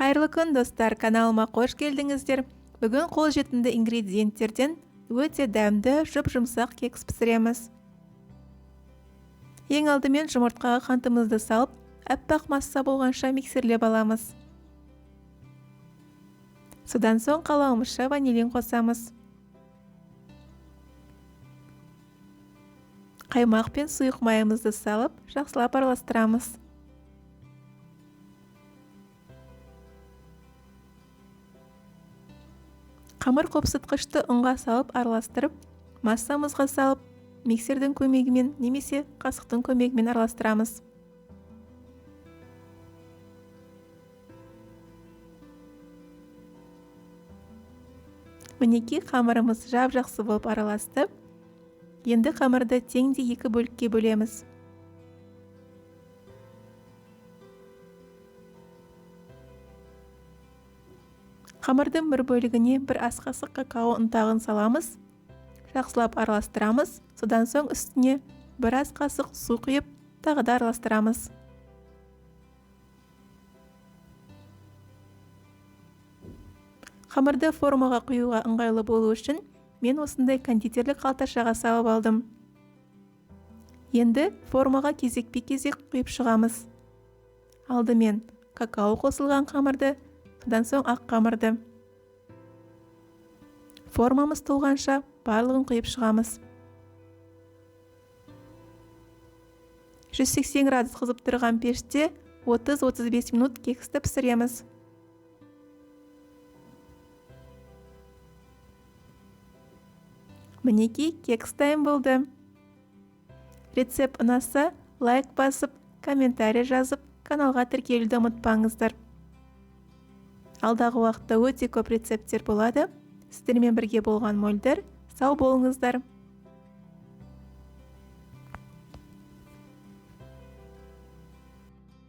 Қайырлы күн, достар, каналыма қош келдіңіздер. Бүгін қолжетімді ингредиенттерден өте дәмді, жұп-жұмсақ кекс пісіреміз. Ең алдымен жұмыртқаға қантымызды салып, аппақ масса болғанша миксерлеп аламыз. Содан соң қалауымызша ванилин қосамыз. Қаймақ пен сұйық майымызды салып, жақсылап араластырамыз. Қамыр қопсытқышты ұнға салып араластырып, массамызға салып, миксердің көмегімен немесе қасықтың көмегімен араластырамыз. Мінекей, қамырымыз жап-жақсы болып араласты. Енді қамырды теңдей екі бөлікке бөлеміз. Қамырдың бір бөлігіне бір ас қасық какао ұнтағын саламыз, жақсылап араластырамыз, содан соң үстіне бір ас қасық су құйып, тағы да араластырамыз. Қамырды формаға құюға ыңғайлы болу үшін мен осындай кондитерлік қалташаға салып алдым. Енді формаға кезекпе-кезек құйып шығамыз. Алдымен какао қосылған қамырды, содан соң ақ қамырды. Формамыз толғанша барлығын құйып шығамыз. 180 градус қызып тұрған пеште 30-35 минут кексті пісіреміз. Мінекей, кекс дайын болды. Рецепт ұнаса, лайк басып, комментарий жазып, каналға тіркелуді ұмытпаңыздар. Алдағы уақытта өте көп рецепттер болады. Сіздермен бірге болған Мөлдір. Сау болыңыздар.